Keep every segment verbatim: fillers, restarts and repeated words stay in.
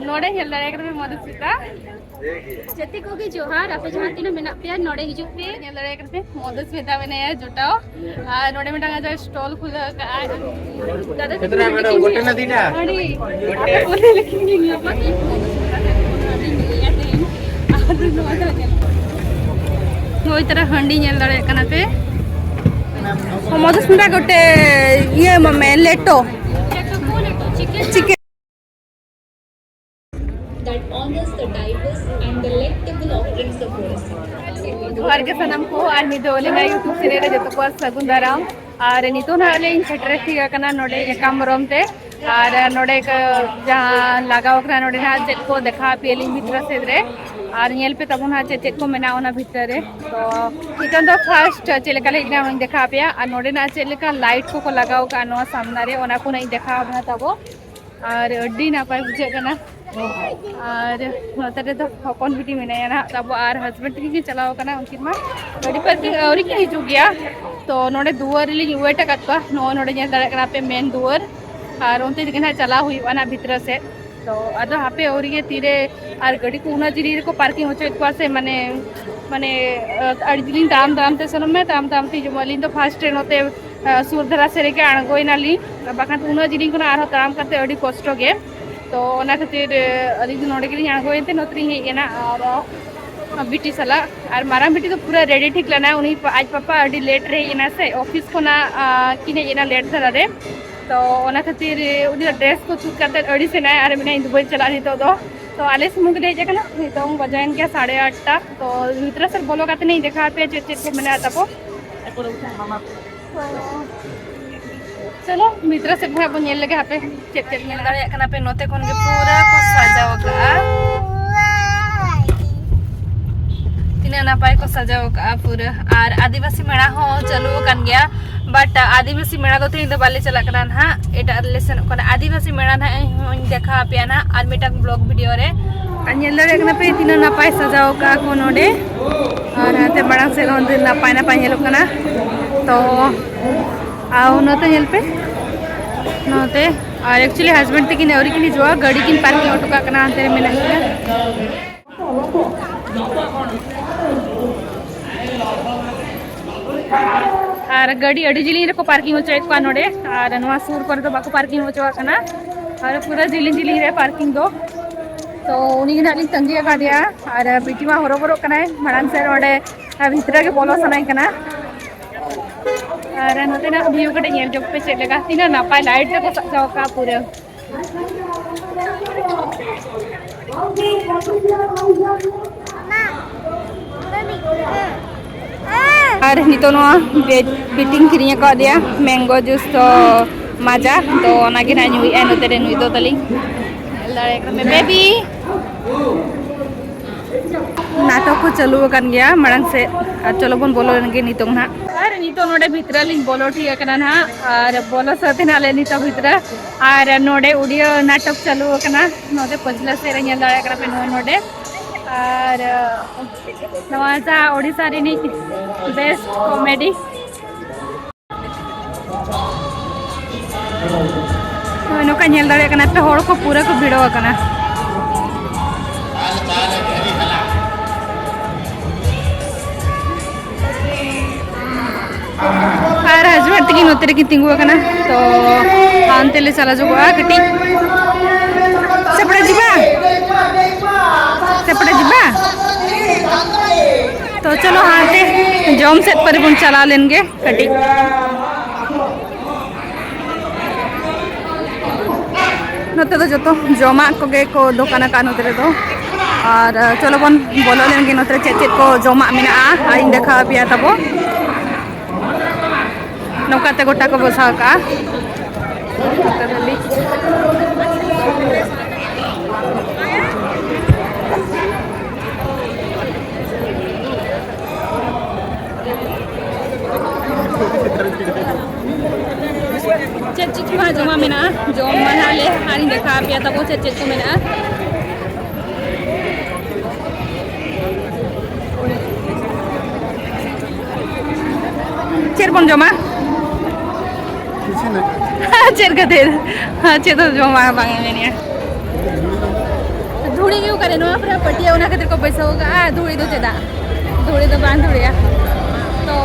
ᱱᱚᱰᱮ ᱧᱮᱞ ᱫᱟᱲᱮᱭᱟᱜ ᱠᱟᱱᱟ ᱯᱮ ᱢᱚᱫᱷᱩᱥᱢᱤᱛᱟ᱾ ᱡᱟᱛᱮ ᱠᱚᱜᱮ ᱡᱚᱦᱟᱨ, ᱟᱯᱮ ᱡᱟᱦᱟᱸ ᱛᱤᱱᱟᱹᱜ ᱢᱮᱱᱟᱜ ᱯᱮᱭᱟ ᱱᱚᱰᱮ ᱦᱤᱡᱩᱜ ᱯᱮ᱾ ᱧᱮᱞ ᱫᱟᱲᱮᱭᱟᱜ ᱠᱟᱱᱟ ᱯᱮ ᱢᱚᱫᱷᱩᱥᱢᱤᱛᱟ ᱢᱮᱱᱟᱭᱟ ᱡᱚᱴᱟᱣ, ᱟᱨ ᱱᱚᱰᱮ ᱢᱤᱫᱴᱟᱝ ᱟᱡᱟᱜ ᱥᱴᱚᱞ ᱠᱷᱩᱞᱟᱹᱣ ᱟᱠᱟᱫᱼᱟᱭ᱾ ᱫᱟᱫᱟ ᱛᱟᱠᱚ ᱜᱚᱴᱮ ᱱᱟᱫᱤ ᱰᱟ᱾ ᱟᱹᱰᱤ ᱟᱯᱮ ᱠᱚ ᱞᱟᱹᱭ ᱞᱮᱠᱷᱟᱱ ᱜᱮ ᱧᱟᱢᱟ᱾ ᱟᱫᱚ ᱱᱚᱣᱟ ᱫᱚ ᱧᱮᱞ ᱱᱚᱜᱼᱚᱭ ᱛᱟᱨᱟ ᱦᱟᱺᱰᱤ ᱧᱮᱞ ᱫᱟᱲᱮᱭᱟᱜ ᱠᱟᱱᱟ ᱯᱮ᱾ ᱢᱚᱫᱷᱩᱥᱢᱤᱛᱟ ᱜᱚᱴᱮ ᱤᱭᱟᱹ ᱮᱢᱟᱜ ᱢᱮ, ᱞᱮᱴᱚ᱾ Chicken. That honors the diverse and delectable offerings of Orissa. ᱡᱚᱦᱟᱨ ᱜᱮ ᱥᱟᱱᱟᱢ ᱠᱚ, ᱟᱨ ᱢᱤᱫ ᱫᱷᱟᱣ ᱟᱹᱞᱤᱧᱟᱜ YouTube channel ᱨᱮ ᱡᱚᱛᱚ ᱠᱚᱣᱟᱜ ᱥᱟᱹᱜᱩᱱ ᱫᱟᱨᱟᱢ᱾ ᱟᱨ ᱱᱤᱛᱚᱜ ᱱᱟᱦᱟᱜ ᱞᱤᱧ ᱥᱮᱴᱮᱨ ᱴᱷᱤᱠ ᱟᱠᱟᱱᱟ ᱱᱚᱰᱮ ᱮᱠᱟᱢᱵᱨᱚᱢ ᱛᱮ᱾ ᱟᱨ ᱱᱚᱰᱮ ᱠᱚ ᱡᱟᱦᱟᱸ ᱞᱟᱜᱟᱣ ᱟᱠᱟᱱᱟ, ᱱᱚᱰᱮ ᱱᱟᱦᱟᱜ ᱪᱮᱫ ᱠᱚ ᱫᱮᱠᱷᱟᱣ ᱟᱯᱮᱭᱟᱞᱤᱧ ᱵᱷᱤᱛᱨᱤ ᱥᱮᱫ ᱨᱮ᱾ ᱟᱨ ᱧᱮᱞ ᱯᱮ ᱛᱟᱵᱚᱱ ᱦᱟᱸᱜ ᱪᱮᱫ ᱪᱮᱫ ᱠᱚ ᱢᱮᱱᱟᱜᱼᱟ ᱚᱱᱟ ᱵᱷᱤᱛᱨᱤ ᱨᱮ᱾ ᱛᱚ ᱱᱤᱛᱚᱝ ᱫᱚ first ᱪᱮᱫ ᱞᱮᱠᱟ ᱞᱮ ᱦᱮᱡ ᱮᱱᱟ ᱚᱱᱟᱧ ᱫᱮᱠᱷᱟᱣ ᱟᱯᱮᱭᱟ, ᱟᱨ ᱱᱚᱰᱮᱱᱟᱜ ᱪᱮᱫ ᱞᱮᱠᱟ light ᱠᱚᱠᱚ ᱞᱟᱜᱟᱣ ᱟᱠᱟᱫᱼᱟ ᱱᱚᱣᱟ ᱥᱟᱢᱱᱟ ᱨᱮ, ᱚᱱᱟ ᱠᱚ ᱱᱟᱜ ᱤᱧ ᱫᱮᱠᱷᱟᱣ ᱟᱵᱚᱱᱟ ᱛᱟᱵᱚ᱾ ᱟᱨ ᱟᱹᱰᱤ ᱱᱟᱯᱟᱭ ᱵᱩᱡᱷᱟᱹᱜ ᱠᱟᱱᱟ᱾ ᱟᱨ ᱱᱚᱛᱮ ᱨᱮᱫᱚ ᱦᱚᱯᱚᱱ ᱵᱤᱴᱤ ᱢᱮᱱᱟᱭᱟ ᱱᱟᱦᱟᱜ ᱛᱟᱵᱚ, ᱟᱨ husband ᱛᱟᱹᱠᱤᱱ ᱠᱤᱱ ᱪᱟᱞᱟᱣ ᱟᱠᱟᱱᱟ, ᱩᱱᱠᱤᱱ ᱢᱟ ᱜᱟᱹᱰᱤ parking ᱟᱹᱣᱨᱤ ᱠᱤᱱ ᱦᱤᱡᱩᱜ ᱜᱮᱭᱟ᱾ ᱛᱚ ᱱᱚᱰᱮ ᱫᱩᱣᱟᱹᱨ ᱨᱮᱞᱤᱧ wait ᱟᱠᱟᱫ ᱠᱚᱣᱟ, ᱱᱚᱜᱼᱚᱭ ᱱᱚᱰᱮ ᱧᱮᱞ ᱫᱟᱲᱮᱭᱟᱜ ᱠᱟᱱᱟ ᱯᱮ main ᱫᱩᱣᱟᱹᱨ᱾ ᱟᱨ ᱚᱱᱛᱮ ᱨᱮᱜᱮ ᱱᱟᱦᱟᱜ ᱪᱟᱞᱟᱣ ᱦᱩᱭᱩᱜᱼᱟ ᱱᱟᱦᱟᱜ ᱵᱷᱤᱛᱨᱤ ᱥᱮᱫ᱾ ᱛᱚ ᱟᱫᱚ ᱦᱟᱯᱮ ᱟᱹᱣᱨᱤ ᱜᱮ ᱛᱤᱨᱮ, ᱟᱨ ᱜᱟᱹᱰᱤ ᱠᱚ ᱩᱱᱟᱹᱜ ᱡᱤᱞᱤᱧ ᱨᱮᱠᱚ parking ᱦᱚᱪᱚᱭᱮᱫ ᱠᱚᱣᱟ ᱥᱮ, ᱢᱟᱱᱮ ᱢᱟᱱᱮ ᱟᱹᱰᱤ ᱡᱤᱞᱤᱧ ᱛᱟᱲᱟᱢ ᱛᱟᱲᱟᱢ ᱛᱮ ᱥᱮᱱᱚᱜ ᱢᱮ, ᱛᱟᱲᱟᱢ ᱛᱟᱲᱟᱢ ᱛᱮ ᱦᱤᱡᱩᱜ ᱢᱮ᱾ ᱟᱹᱞᱤᱧ ᱫᱚ first ᱨᱮ ᱱᱚᱛᱮ ᱥᱩᱨ ᱫᱷᱟᱨᱟ ᱥᱮᱫ ᱨᱮᱜᱮ ᱟᱬᱜᱚᱭᱮᱱᱟᱞᱤᱧ, ᱵᱟᱠᱷᱟᱱ ᱩᱱᱟᱹᱜ ᱡᱤᱞᱤᱧ ᱠᱷᱚᱱᱟᱜ ᱟᱨᱦᱚᱸ ᱛᱟᱲᱟᱢ ᱠᱟᱛᱮ ᱟᱹᱰᱤ ᱠᱚᱥᱴᱚ ᱜᱮ᱾ ᱛᱚ ᱚᱱᱟ ᱠᱷᱟᱹᱛᱤᱨ ᱟᱹᱞᱤᱧ ᱫᱚ ᱱᱚᱰᱮ ᱜᱮᱞᱤᱧ ᱟᱬᱜᱚᱭᱮᱱ ᱛᱮ ᱱᱚᱛᱮ ᱞᱤᱧ ᱦᱮᱡ ᱮᱱᱟ᱾ ᱟᱨ ᱵᱤᱴᱤ ᱥᱟᱞᱟᱜ, ᱟᱨ ᱢᱟᱨᱟᱝ ᱵᱤᱴᱤ ᱫᱚ ᱯᱩᱨᱟᱹ ready ᱴᱷᱤᱠ ᱞᱮᱱᱟᱭ, ᱩᱱᱤ ᱟᱡ ᱯᱟᱯᱟ ᱟᱹᱰᱤ late ᱨᱮ ᱦᱮᱡ ᱮᱱᱟ ᱥᱮ, office ᱠᱷᱚᱱᱟᱜ ᱠᱤᱱ ᱦᱮᱡ ᱮᱱᱟ late ᱫᱷᱟᱨᱟ ᱨᱮ᱾ ᱛᱚ ᱚᱱᱟ ᱠᱷᱟᱹᱛᱤᱨ ᱩᱱᱤ ᱫᱚ dress ᱠᱚ ᱛᱩᱫ ᱠᱟᱛᱮ ᱟᱹᱲᱤᱥ ᱮᱱᱟᱭ ᱟᱨ ᱢᱮᱱᱟᱭ, "ᱤᱧ ᱫᱚ ᱵᱟᱹᱧ ᱪᱟᱞᱟᱜᱼᱟ ᱱᱤᱛᱚᱜ ᱫᱚ᱾" ᱛᱚ ᱟᱞᱮ ᱥᱩᱢᱩᱝ ᱜᱮᱞᱮ ᱦᱮᱡ ᱟᱠᱟᱱᱟ, ᱱᱤᱛᱚᱝ ᱵᱟᱡᱟᱣᱮᱱ ᱜᱮᱭᱟ ᱥᱟᱲᱮ ᱟᱴᱴᱟ᱾ ᱛᱚ ᱵᱷᱤᱛᱨᱤ ᱥᱮᱫ ᱵᱚᱞᱚ ᱠᱟᱛᱮ ᱤᱧ ᱫᱮᱠᱷᱟᱣ ᱟᱯᱮᱭᱟ ᱪᱮᱫ ᱪᱮᱫ ᱠᱚ ᱢᱮᱱᱟᱜᱼᱟ ᱛᱟᱵᱚ᱾ ᱪᱚᱞᱚ ᱵᱷᱤᱛᱨᱤ ᱥᱮᱫ ᱦᱟᱸᱜ ᱵᱚᱱ ᱧᱮᱞ ᱞᱮᱜᱮ ᱦᱟᱯᱮ ᱪᱮᱫ ᱪᱮᱫ ᱧᱮᱞ ᱫᱟᱲᱮᱭᱟᱜ ᱠᱟᱱᱟ ᱯᱮ, ᱱᱚᱛᱮ ᱠᱷᱚᱱ ᱜᱮ ᱯᱩᱨᱟᱹ ᱠᱚ ᱥᱟᱡᱟᱣ ᱟᱠᱟᱫᱼᱟ᱾ ᱛᱤᱱᱟᱹᱜ ᱱᱟᱯᱟᱭ ᱠᱚ ᱥᱟᱡᱟᱣ ᱟᱠᱟᱫᱼᱟ ᱯᱩᱨᱟᱹ᱾ ᱟᱨ ᱟᱹᱫᱤᱵᱟᱹᱥᱤ ᱢᱮᱞᱟ ᱦᱚᱸ ᱪᱟᱹᱞᱩ ᱟᱠᱟᱱ ᱜᱮᱭᱟ, but ᱟᱹᱫᱤᱵᱟᱹᱥᱤ ᱢᱮᱞᱟ ᱫᱚ ᱛᱮᱦᱮᱧ ᱫᱚ ᱵᱟᱞᱮ ᱪᱟᱞᱟᱜ ᱠᱟᱱᱟ ᱱᱟᱦᱟᱜ, ᱮᱴᱟᱜ ᱨᱮᱞᱮ ᱥᱮᱱᱚᱜ ᱠᱟᱱᱟ᱾ ᱟᱹᱫᱤᱵᱟᱹᱥᱤ ᱢᱮᱞᱟ ᱱᱟᱦᱟᱜ ᱤᱧ ᱦᱚᱸᱧ ᱫᱮᱠᱷᱟᱣ ᱟᱯᱮᱭᱟ ᱱᱟᱦᱟᱜ ᱟᱨ ᱢᱤᱫᱴᱟᱝ vlog video ᱨᱮ᱾ ᱟᱨ ᱧᱮᱞ ᱫᱟᱲᱮᱭᱟᱜ ᱠᱟᱱᱟ ᱯᱮ ᱛᱤᱱᱟᱹᱜ ᱱᱟᱯᱟᱭ ᱥᱟᱡᱟᱣ ᱟᱠᱟᱫᱼᱟ ᱠᱚ ᱱᱚᱰᱮ, ᱟᱨ ᱦᱟᱱᱛᱮ ᱢᱟᱲᱟᱝ ᱥᱮᱫ ᱦᱚᱸ ᱟᱹᱰᱤ ᱱᱟᱯᱟᱭ ᱱᱟᱯᱟᱭ ᱧᱮᱞᱚᱜ ᱠᱟᱱᱟ᱾ ᱛᱚ ᱟᱨ ᱱᱚᱛᱮ ᱧᱮᱞ ᱯᱮ, ᱱᱚᱛᱮ ᱟᱨ actually husband ᱛᱟᱹᱠᱤᱱ ᱟᱹᱣᱨᱤ ᱠᱤᱱ ᱦᱤᱡᱩᱜᱼᱟ, ᱜᱟᱹᱰᱤ ᱠᱤᱱ parking ᱦᱚᱴᱚ ᱠᱟᱜ ᱠᱟᱱᱟ, ᱦᱟᱱᱛᱮ ᱨᱮ ᱢᱮᱱᱟᱜ ᱠᱤᱱᱟ᱾ ᱟᱨ ᱜᱟᱹᱰᱤ ᱟᱹᱰᱤ ᱡᱤᱞᱤᱧ ᱨᱮᱠᱚ parking ᱦᱚᱪᱚᱭᱮᱫ ᱠᱚᱣᱟ ᱱᱚᱰᱮ, ᱟᱨ ᱱᱚᱣᱟ ᱥᱩᱨ ᱠᱚᱨᱮ ᱫᱚ ᱵᱟᱠᱚ parking ᱦᱚᱪᱚᱣᱟᱜ ᱠᱟᱱᱟ᱾ ᱟᱨ ᱯᱩᱨᱟᱹ ᱡᱤᱞᱤᱧ ᱡᱤᱞᱤᱧ ᱨᱮ parking ᱫᱚ᱾ ᱛᱚ ᱩᱱᱤ ᱜᱮ ᱱᱟᱦᱟᱜ ᱞᱤᱧ ᱛᱟᱺᱜᱤ ᱟᱠᱟᱫᱮᱭᱟ᱾ ᱟᱨ ᱵᱤᱴᱤ ᱢᱟ ᱦᱚᱨᱚᱵᱚᱨᱚᱜ ᱠᱟᱱᱟᱭ, ᱢᱟᱲᱟᱝ ᱥᱮᱫ ᱚᱸᱰᱮ ᱵᱷᱤᱛᱨᱤ ᱜᱮ ᱵᱚᱞᱚ ᱥᱟᱱᱟᱭᱮ ᱠᱟᱱᱟ᱾ ᱟᱨ ᱱᱚᱛᱮᱱᱟᱜ view ᱠᱟᱹᱴᱤᱡ ᱧᱮᱞ ᱡᱚᱝ ᱯᱮ, ᱪᱮᱫ ᱞᱮᱠᱟ ᱛᱤᱱᱟᱹᱜ ᱱᱟᱯᱟᱭ light ᱛᱮᱠᱚ ᱥᱟᱡᱟᱣ ᱟᱠᱟᱫᱼᱟ ᱯᱩᱨᱟᱹ᱾ ᱟᱨ ᱱᱤᱛᱚᱜ ᱱᱚᱣᱟ ᱵᱮ-, ᱵᱤᱴᱤᱧ ᱠᱤᱨᱤᱧ ᱟᱠᱟᱫᱮᱭᱟ mango juice ᱫᱚ ᱢᱟᱡᱟ, ᱛᱚ ᱚᱱᱟᱜᱮ ᱱᱟᱜ ᱧᱩᱭᱮᱫᱼᱟᱭ ᱱᱚᱛᱮ ᱨᱮ ᱱᱩᱭ ᱫᱚ ᱛᱟᱹᱞᱤᱧ᱾ ᱧᱮᱞ ᱫᱟᱲᱮᱭᱟᱜ ᱠᱟᱱᱟ ᱯᱮ, baby᱾ ᱱᱟᱴᱚᱠ ᱠᱚ ᱪᱟᱹᱞᱩ ᱟᱠᱟᱱ ᱜᱮᱭᱟ ᱢᱟᱲᱟᱝ ᱥᱮᱫ, ᱟᱨ ᱪᱚᱞᱚ ᱵᱚᱱ ᱵᱚᱞᱚ ᱞᱮᱱ ᱜᱮ ᱱᱤᱛᱚᱝ ᱱᱟᱦᱟᱜ᱾ ᱟᱨ ᱱᱤᱛᱚᱜ ᱱᱚᱰᱮ ᱵᱷᱤᱛᱨᱤ ᱞᱤᱧ ᱵᱚᱞᱚ ᱴᱷᱤᱠ ᱟᱠᱟᱱᱟ ᱱᱟᱦᱟᱜ, ᱟᱨ ᱵᱚᱞᱚ ᱥᱟᱹᱛ ᱮᱱᱟ ᱞᱮ ᱱᱤᱛᱚᱜ ᱵᱷᱤᱛᱨᱤ᱾ ᱟᱨ ᱱᱚᱰᱮ ᱩᱰᱤᱭᱟᱹ ᱱᱟᱴᱚᱠ ᱪᱟᱹᱞᱩ ᱟᱠᱟᱱᱟ, ᱱᱚᱰᱮ ᱯᱟᱹᱪᱷᱞᱟᱹ ᱥᱮᱫ ᱨᱮ ᱧᱮᱞ ᱫᱟᱲᱮᱭᱟᱜ ᱠᱟᱱᱟ ᱯᱮ ᱱᱚᱣᱟ ᱱᱚᱰᱮ᱾ ᱟᱨ ᱱᱚᱣᱟ ᱡᱟᱦᱟᱸ ᱳᱰᱤᱥᱟ ᱨᱤᱱᱤᱡ best comedy᱾ ᱦᱳᱭ, ᱱᱚᱝᱠᱟ ᱧᱮᱞ ᱫᱟᱲᱮᱭᱟᱜ ᱠᱟᱱᱟ ᱯᱮ, ᱦᱚᱲ ᱠᱚ ᱯᱩᱨᱟᱹ ᱠᱚ ᱵᱷᱤᱲᱚ ᱟᱠᱟᱱᱟ᱾ ᱟᱨ husband ᱛᱟᱹᱠᱤᱱ ᱱᱚᱛᱮ ᱨᱮᱠᱤᱱ ᱛᱤᱸᱜᱩ ᱟᱠᱟᱱᱟ, ᱛᱚ ᱦᱟᱱᱛᱮ ᱞᱮ ᱪᱟᱞᱟᱣ ᱧᱚᱜᱚᱜᱼᱟ ᱠᱟᱹᱴᱤᱡ᱾ ᱥᱮᱯᱲᱮ ᱡᱤᱵᱟ, ᱥᱮᱯᱲᱮ ᱡᱤᱵᱟ᱾ ᱛᱚ ᱪᱚᱞᱚ ᱦᱟᱱᱛᱮ ᱡᱚᱢ ᱥᱮᱫ ᱯᱟᱨᱤ ᱵᱚᱱ ᱪᱟᱞᱟᱣ ᱞᱮᱱ ᱜᱮ ᱠᱟᱹᱴᱤᱡ᱾ ᱱᱚᱛᱮ ᱫᱚ ᱡᱚᱛᱚ ᱡᱚᱢᱟᱜ ᱠᱚᱜᱮ ᱠᱚ ᱫᱚᱠᱟᱱ ᱟᱠᱟᱫ ᱱᱚᱛᱮ ᱨᱮᱫᱚ᱾ ᱟᱨ ᱪᱚᱞᱚ ᱵᱚᱱ ᱵᱚᱞᱚ ᱞᱮᱱ ᱜᱮ ᱱᱚᱛᱮ ᱨᱮ ᱪᱮᱫ ᱪᱮᱫ ᱠᱚ ᱡᱚᱢᱟᱜ ᱢᱮᱱᱟᱜᱼᱟ, ᱟᱨᱤᱧ ᱫᱮᱠᱷᱟᱣ ᱟᱯᱮᱭᱟ ᱛᱟᱵᱚ᱾ ᱱᱚᱝᱠᱟ ᱛᱮ ᱜᱚᱴᱟ ᱠᱚ ᱵᱚᱥᱟᱣ ᱠᱟᱜᱼᱟ᱾ ᱪᱮᱫ ᱪᱮᱫ ᱠᱚ ᱦᱟᱸᱜ ᱡᱚᱢᱟᱜ ᱢᱮᱱᱟᱜᱼᱟ, ᱡᱚᱢ ᱢᱟ ᱱᱟᱦᱟᱜ ᱞᱮ ᱟᱨᱤᱧ ᱫᱮᱠᱷᱟᱣ ᱟᱯᱮᱭᱟ ᱛᱟᱵᱚ ᱪᱮᱫ ᱪᱮᱫ ᱠᱚ ᱢᱮᱱᱟᱜᱼᱟ᱾ ᱪᱮᱫ ᱵᱚᱱ ᱡᱚᱢᱟ? ᱠᱤᱪᱷᱩ ᱱᱟᱜ᱾ ᱪᱮᱫ ᱠᱷᱟᱹᱛᱤᱨ? ᱪᱮᱫ ᱦᱚᱸ ᱡᱚᱢᱟᱜ ᱵᱟᱝ ᱮ ᱢᱮᱱᱮᱜᱼᱟ᱾ ᱫᱷᱩᱲᱤ ᱜᱮ ᱚᱠᱟᱨᱮ? ᱱᱚᱣᱟ ᱠᱚᱨᱮ ᱯᱟᱹᱴᱭᱟᱹ, ᱚᱱᱟ ᱠᱷᱟᱹᱛᱤᱨ ᱠᱚ ᱵᱟᱹᱭᱥᱟᱹᱣ ᱠᱟᱜᱼᱟ᱾ ᱫᱷᱩᱲᱤ ᱫᱚ ᱪᱮᱫᱟᱜ? ᱫᱷᱩᱲᱤ ᱫᱚ ᱵᱟᱝ ᱫᱷᱩᱲᱤᱭᱟ᱾ ᱛᱚ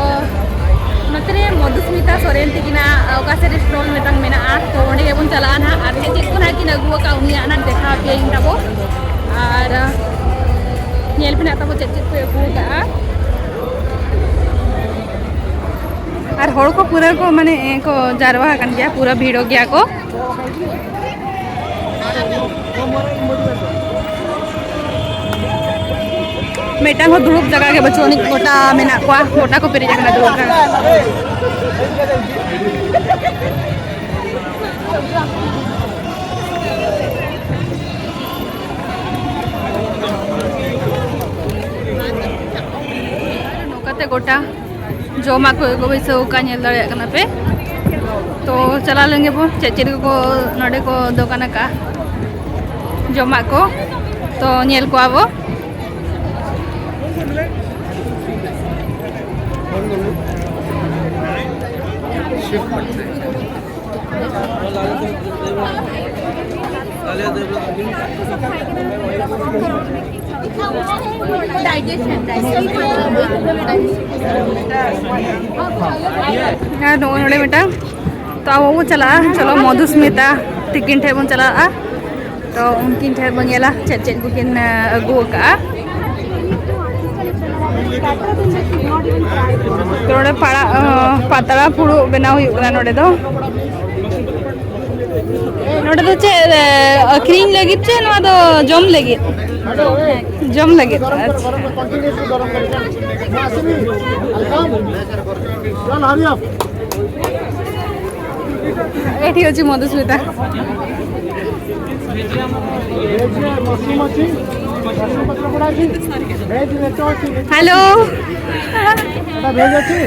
ᱱᱚᱛᱮ ᱨᱮ ᱢᱚᱫᱷᱩᱥᱢᱤᱛᱟ ᱥᱚᱨᱮᱱ ᱛᱤᱠᱤᱱᱟᱜ ᱚᱠᱟ ᱥᱮᱫ ᱨᱮ ᱥᱴᱚᱞ ᱢᱤᱫᱴᱟᱝ ᱢᱮᱱᱟᱜᱼᱟ, ᱛᱚ ᱚᱸᱰᱮ ᱜᱮᱵᱚᱱ ᱪᱟᱞᱟᱜᱼᱟ ᱱᱟᱦᱟᱜ᱾ ᱟᱨ ᱪᱮᱫ ᱪᱮᱫ ᱠᱚ ᱱᱟᱦᱟᱜ ᱠᱤᱱ ᱟᱹᱜᱩ ᱟᱠᱟᱫ, ᱩᱱᱤᱭᱟᱜ ᱱᱟᱦᱟᱜ ᱫᱮᱠᱷᱟᱣ ᱟᱯᱮᱭᱟᱹᱧ ᱛᱟᱵᱚ᱾ ᱟᱨ ᱧᱮᱞ ᱯᱮ ᱱᱟᱦᱟᱜ ᱛᱟᱵᱚ ᱪᱮᱫ ᱪᱮᱫ ᱠᱚ ᱟᱹᱜᱩ ᱟᱠᱟᱫᱼᱟ᱾ ᱟᱨ ᱦᱚᱲ ᱠᱚ ᱯᱩᱨᱟᱹ ᱠᱚ, ᱢᱟᱱᱮ, ᱠᱚ ᱡᱟᱨᱣᱟ ᱟᱠᱟᱱ ᱜᱮᱭᱟ, ᱯᱩᱨᱟᱹ ᱵᱷᱤᱲᱚᱜ ᱜᱮᱭᱟ ᱠᱚ᱾ ᱢᱤᱫᱴᱟᱝ ᱦᱚᱸ ᱫᱩᱲᱩᱵ ᱡᱟᱭᱜᱟ ᱜᱮ ᱵᱟᱹᱪᱩᱜ ᱟᱹᱱᱤᱡ, ᱜᱚᱴᱟ ᱢᱮᱱᱟᱜ ᱠᱚᱣᱟ, ᱜᱚᱴᱟ ᱠᱚ ᱯᱮᱨᱮᱡ ᱟᱠᱟᱱᱟ ᱫᱩᱲᱩᱵ ᱡᱟᱭᱜᱟ᱾ ᱱᱚᱝᱠᱟᱛᱮ ᱜᱚᱴᱟ ᱡᱚᱢᱟᱜ ᱠᱚ ᱠᱚ ᱵᱟᱹᱭᱥᱟᱹᱣ ᱟᱠᱟᱫ, ᱧᱮᱞ ᱫᱟᱲᱮᱭᱟᱜ ᱠᱟᱱᱟ ᱯᱮ᱾ ᱛᱚ ᱪᱟᱞᱟᱣ ᱞᱮᱱ ᱜᱮᱵᱚ, ᱪᱮᱫ ᱪᱮᱫ ᱠᱚᱠᱚ ᱱᱚᱰᱮ ᱠᱚ ᱫᱚᱠᱟᱱ ᱟᱠᱟᱫ ᱡᱚᱢᱟᱜ ᱠᱚ, ᱛᱚ ᱧᱮᱞ ᱠᱚᱣᱟ ᱵᱚ᱾ ᱟᱨ ᱱᱚᱜᱼᱚᱭ ᱱᱚᱰᱮ ᱢᱤᱫᱴᱟᱝ, ᱛᱚ ᱟᱵᱚ ᱵᱚᱱ ᱪᱟᱞᱟᱜᱼᱟ, ᱪᱚᱞᱚ ᱢᱚᱫᱷᱩᱥᱢᱤᱛᱟ ᱛᱤᱠᱤᱱ ᱴᱷᱮᱱ ᱵᱚᱱ ᱪᱟᱞᱟᱜᱼᱟ᱾ ᱛᱚ ᱩᱱᱠᱤᱱ ᱴᱷᱮᱱ ᱵᱚᱱ ᱧᱮᱞᱟ ᱪᱮᱫ ᱪᱮᱫ ᱠᱚᱠᱤᱱ, ᱟᱹᱜᱩ ᱟᱠᱟᱫᱼᱟ᱾ ᱛᱚ ᱱᱚᱰᱮ ᱯᱟᱲᱟ-, ᱯᱟᱛᱲᱟ ᱯᱷᱩᱲᱩᱜ ᱵᱮᱱᱟᱣ ᱦᱩᱭᱩᱜ ᱠᱟᱱᱟ ᱱᱚᱰᱮ ᱫᱚ᱾ ᱱᱚᱰᱮ ᱫᱚ ᱪᱮᱫ, ᱮ, ᱟᱹᱠᱷᱨᱤᱧ ᱞᱟᱹᱜᱤᱫ ᱪᱮ ᱱᱚᱣᱟ ᱫᱚ ᱡᱚᱢ ᱞᱟᱹᱜᱤᱫ? ᱡᱚᱢ ᱞᱟᱹᱜᱤᱫ, ᱟᱪᱪᱷᱟ᱾ ଏଠି ଅଛି ମଧୁସ୍ମିତା। ଭେଜ ମସରୁମ ଅଛି, ମସରୁମ ପତ୍ର ପୋଡ଼ା ଅଛି, ଭେଜ ଲେଚ ଅଛି। ହ୍ୟାଲୋ। ଏଟା ଭେଜ ଅଛି।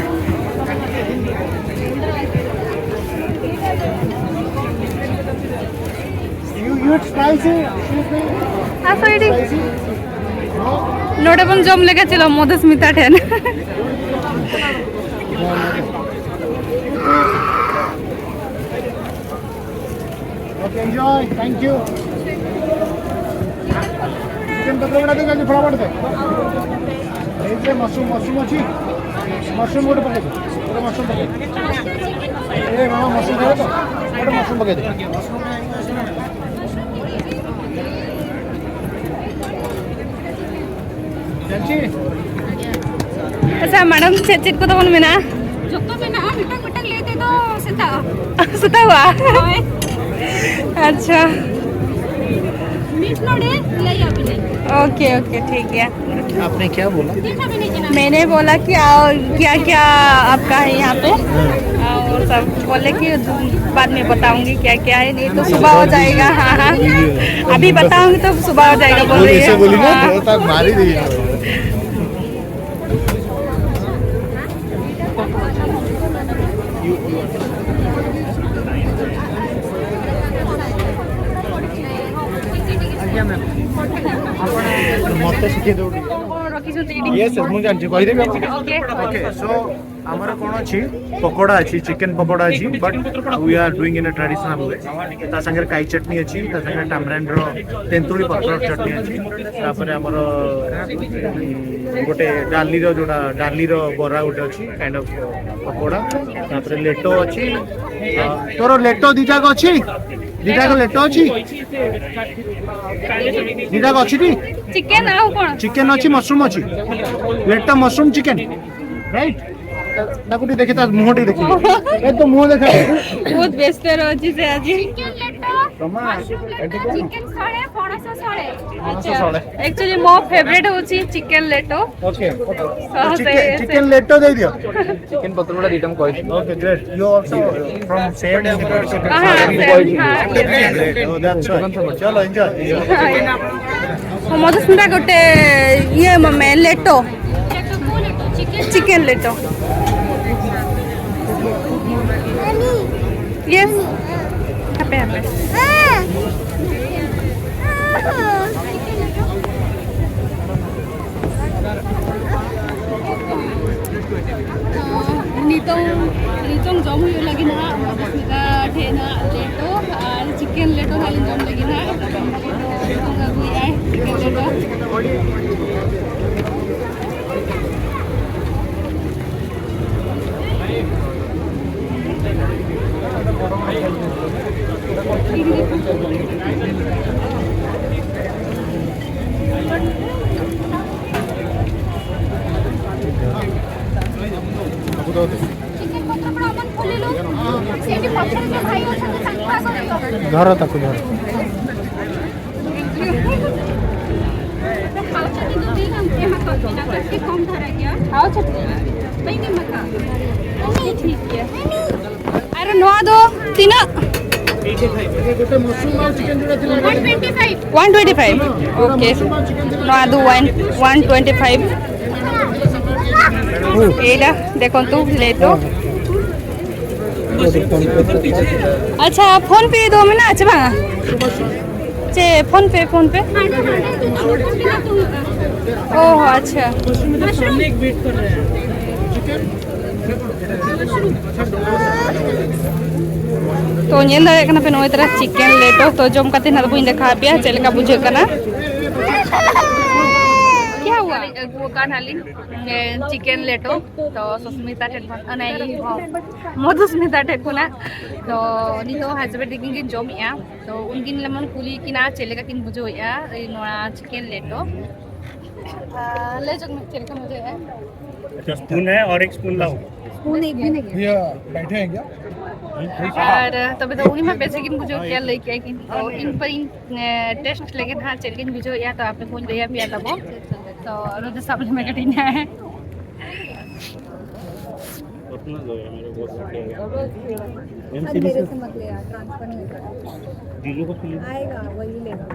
You, you spicy? ᱟᱥᱚ ᱮᱰᱤ᱾ ᱱᱚᱰᱮ ᱵᱚᱱ ᱡᱚᱢ ᱞᱮᱜᱟ, ᱪᱚᱞᱚ ᱢᱚᱫᱷᱩᱥᱢᱤᱛᱟ ᱴᱷᱮᱱ᱾ Enjoy, thank you। Chicken pakora ଦେଇ ଯାଉଛି ଫଟାଫଟ ଦେ। ଏଇଥିରେ ମସରୁମ୍, ମସରୁମ୍ ଅଛି। ମସରୁମ୍ ଗୋଟେ ପକେଇ ଦେ। ଗୋଟେ ମସରୁମ୍ ପକେଇ ଦେ। ଏ ମାମା, ମସରୁମ୍ ଖାଇବ ତ? ଗୋଟେ ମସରୁମ୍ ପକେଇ ଦେ। ଚାଲିଛି। ᱟᱪᱪᱷᱟ, ᱢᱮᱰᱟᱢ, ᱪᱮᱫ ᱪᱮᱫ ᱠᱚ ᱛᱟᱵᱚᱱ ᱢᱮᱱᱟᱜᱼᱟ? ᱡᱚᱛᱚ ᱢᱮᱱᱟᱜᱼᱟ, ᱢᱤᱫᱴᱟᱝ ᱢᱤᱫᱴᱟᱝ ᱞᱟᱹᱭ ᱛᱮᱫᱚ ᱥᱮᱛᱟᱜ᱾ ᱥᱮᱛᱟᱜᱚᱜᱼᱟ? ᱦᱳᱭ᱾ ᱟᱪᱪᱷᱟ᱾ ᱢᱤᱫ ᱱᱚᱰᱮ ᱞᱟᱹᱭ ᱟᱹᱵᱤᱱᱟᱹᱧ᱾ ओके, ओके, ठीक है। आपने क्या बोला? ᱪᱮᱫ ᱦᱚᱸ ᱵᱟᱹᱵᱤᱱ ᱞᱟᱹᱭ ᱠᱟᱱᱟ। मैंने बोला कि आओ, क्या क्या आपका है यहाँ पे, और सब बोले कि बाद में बताऊंगी क्या क्या है, नहीं तो सुबह हो जाएगा। हाँ, हाँ, अभी बताऊंगी तो सुबह हो जाएगा, बोल रही है। ऐसे बोली ना, हाँ। बहुत मारी रही है। ମତେ ଶିଖେଇ ଦଉନି। କଣ ରଖିଛନ୍ତି ଏଇଠି? ୟେସ୍, ୟେସ୍, ମୁଁ ଜାଣିଛି, କହିଦେବି ଆପଣଙ୍କୁ। ଓକେ। ଓକେ, ସୋ ଆମର କଣ ଅଛି? ପକୋଡ଼ା ଅଛି, ଚିକେନ ପକୋଡ଼ା ଅଛି, but we are doing in a traditional way। ତା ସାଙ୍ଗରେ କାଇ ଚଟଣି ଅଛି, ତା ସାଙ୍ଗରେ ଟାମରାଣ୍ଡର ତେନ୍ତୁଳି ପତ୍ର ଚଟଣି ଅଛି, ତାପରେ ଆମର ଗୋଟେ ଡାଲିର, ଯୋଉଟା ଡାଲିର ବରା ଗୋଟେ ଅଛି, କାଇଣ୍ଡ ଅଫ୍ ପକୋଡ଼ା, ତାପରେ ଲେଟୋ ଅଛି। ଆ, ତୋର ଲେଟୋ ଦିଟାକ ଅଛି? ଦିଟାକ ଲେଟୋ ଅଛି? ଦିଟାକ ଅଛି ଟି? ଚିକେନ ଆଉ କଣ? ଚିକେନ ଅଛି, ମସରୁମ୍ ଅଛି। ଲେଟୋ, ମସରୁମ୍, ଚିକେନ, ରାଇଟ୍? ତାକୁ ଟିକେ ଦେଖେ, ତା ମୁହଁ ଟିକେ ଦେଖେ। ଏ, ତୋ ମୁହଁ ଦେଖା। ବହୁତ ବ୍ୟସ୍ତ ରହୁଛି ସେ ଆଜି। ଚିକେନ ଲେଟୋ, ରମା, ମସରୁମ୍ ଲେଟୋ, ଏଠି କଣ? ଚିକେନ ସଳେ, ପଣସ ସଳେ। ପଣସ ଆଚ୍ଛା। ସଳେ। ଆକ୍ଚୁଆଲି ମୋ ଫେଭରେଟ୍ ହଉଛି ଚିକେନ ଲେଟୋ। Okay, okay. ହଁ, ଚିକେନ, ସେ, ସେ। ଚିକେନ ଲେଟୋ ଦେଇଦିଅ। ଚିକେନ ପକୋଡ଼ା ଦିଟା ମୁଁ କହିଛି। Okay, great. You also from same. ହଁ, ହଁ, ସେମ୍, ହଁ, yes, yes. Oh, that's right. ଚାଲ, ଏନ୍ଜୟ, ଏନ୍ଜୟ। ହଁ, ମତେ ସୁନ୍ଦର ଗୋଟେ ଇଏ, ମମେ, ଲେଟୋ। ଚିକେନ ଲେଟୋ। ୟେସ୍। ହାପେ, ହାପେ। ᱱᱤᱛᱚᱝ, ᱱᱤᱛᱚᱝ ᱡᱚᱢ ᱦᱩᱭᱩᱜ ᱞᱟᱹᱜᱤᱫ ᱱᱟᱦᱟᱜ ᱢᱚᱫᱷᱩᱥᱢᱤᱛᱟ ᱴᱷᱮᱱ ᱱᱟᱦᱟᱜ ᱞᱮᱴᱚ ᱟᱨ ᱪᱤᱠᱮᱱ ᱪᱤᱠᱮᱱ ᱞᱮᱴᱚ ᱦᱟᱸᱜ ᱞᱤᱧ ᱡᱚᱢ ᱞᱟᱹᱜᱤᱫ ᱦᱟᱸᱜ᱾ ᱱᱤᱛᱚᱝ ᱟᱹᱜᱩᱭᱮᱫᱼᱟᱭ ᱪᱤᱠᱮᱱ ᱞᱮᱴᱚ᱾ ଚିକେନ ପତ୍ର ପୁରା ଅମନ ଖୋଲିଲୁ। ସେଇଠି ପଛରେ ଯୋଉ ଭାଇ ଅଛନ୍ତି ତାଙ୍କୁ ଆଗ ଦିଅ। ଧର ତାକୁ, ଧର। ଖାଉଛନ୍ତି ତ ଦେଇଥାନ୍ତୁ, ଏମା କରିକି ନା, ଟିକେ କମ୍ ଧରା ଦିଅ। ଖାଉଛନ୍ତି? କାହିଁକି ଏମା ଖା? ଠିକ୍ ଅଛି। ଆରେ ନୂଆ ଦୋ, ତିନ। ଗୋଟେ ମସରୁମ ଆଉ ଚିକେନ ଯୋଉଟା ଥିଲା, one twenty five. One twenty five. Okay. ନୂଆ ଦୋ ୱାନ୍, ୱାନ୍ ଟ୍ୱେଣ୍ଟି ଫାଇଭ୍। ଏଇଟା ଦେଖନ୍ତୁ, ଲେଟୋ। ଆଚ୍ଛା, ଫୋନ୍ ପେ ଦୋ ମେନା ଅଛି ବା? ᱪᱮ ᱯᱷᱳᱱ ᱯᱮ, ᱯᱷᱳᱱ ᱯᱮ? ᱚ, ᱟᱪᱪᱷᱟ᱾ ᱛᱚ, ᱧᱮᱞ ᱫᱟᱲᱮᱭᱟᱜ ᱠᱟᱱᱟ ᱯᱮ, ᱱᱚᱜᱼᱚᱭ ᱛᱟᱨᱟ ᱪᱤᱠᱮᱱ ᱞᱮᱴᱚ᱾ ᱛᱚ, ᱡᱚᱢ ᱠᱟᱛᱮ ᱱᱟᱜ ᱵᱟᱹᱧ ᱫᱮᱠᱷᱟᱣ ᱟᱯᱮᱭᱟ ᱪᱮᱫ ᱞᱮᱠᱟ ᱵᱩᱡᱷᱟᱹᱜ ᱠᱟᱱᱟ᱾ ᱠᱮᱭᱟ ᱦᱩᱣᱟ? ᱟᱹᱜᱩ ᱟᱠᱟᱫ ᱱᱟᱞᱤᱧ ᱪᱤᱠᱮᱱ ᱞᱮᱴᱚ᱾ ᱛᱚ, ᱥᱩᱥᱢᱤᱛᱟ ᱴᱷᱮᱱ ᱠᱷᱚᱱ, ᱚᱱᱮ, ᱤᱭᱟᱹ, ᱢᱚᱫᱷᱩᱥᱢᱤᱛᱟ ᱴᱷᱮᱱ ᱠᱷᱚᱱᱟᱜ᱾ ᱛᱚ, ᱱᱤᱛᱚᱜ ᱦᱟᱡᱵᱮᱱᱰ ᱛᱤᱠᱤᱱ ᱠᱤᱱ ᱡᱚᱢᱮᱜᱼᱟ᱾ ᱛᱚ, ᱩᱱᱠᱤᱱ ᱞᱮᱢᱚᱱ ᱠᱩᱞᱤ ᱠᱤᱱᱟ ᱪᱮᱫ ᱞᱮᱠᱟ ᱠᱤᱱ ᱵᱩᱡᱷᱟᱹᱣᱮᱫᱼᱟ ᱱᱚᱣᱟ ᱪᱤᱠᱮᱱ ᱞᱮᱴᱚ᱾ ᱟᱨ ᱞᱟᱹᱭ ᱪᱚᱝ ᱢᱮ, ᱪᱮᱫ ᱞᱮᱠᱟᱢ ᱵᱩᱡᱷᱟᱹᱣᱮᱫᱼᱟ? अच्छा, स्पून है और एक स्पून लाओ। ᱩᱱᱤ ᱜᱮ᱾ भैया बैठे हैं क्या? ᱟᱨ ᱛᱚᱵᱮ ᱫᱚ ᱩᱱᱤ ᱢᱟ ᱵᱮᱥ ᱜᱮᱠᱤᱱ ᱵᱩᱡᱷᱟᱹᱣ ᱠᱮᱭᱟ, ᱞᱟᱹᱭ ᱠᱮᱭᱟ ᱠᱤᱱ᱾ ᱛᱚ, ᱤᱧ ᱯᱟᱹᱨᱤᱧ ᱴᱮᱥᱴ ᱞᱮᱜᱮ ᱱᱟᱦᱟᱜ ᱪᱮᱫ ᱞᱮᱠᱟᱧ ᱵᱩᱡᱷᱟᱹᱣᱮᱫᱼᱟ᱾ ᱛᱚ, ᱟᱯᱮ ᱠᱚᱧ ᱞᱟᱹᱭ ᱟᱯᱮᱭᱟ ᱛᱟᱵᱚ᱾ ᱛᱚ, ᱟᱨᱚ ᱫᱚ ᱥᱟᱵ ᱞᱮᱢᱮ ᱠᱟᱹᱴᱤᱡ ᱱᱟᱦᱟᱜ᱾ उतना दो यार, मेरे को बहुत लग गया। अब मेरे से मत ले यार, ट्रांसफर नहीं होता। जीजू को फिर आएगा, वही लेगा।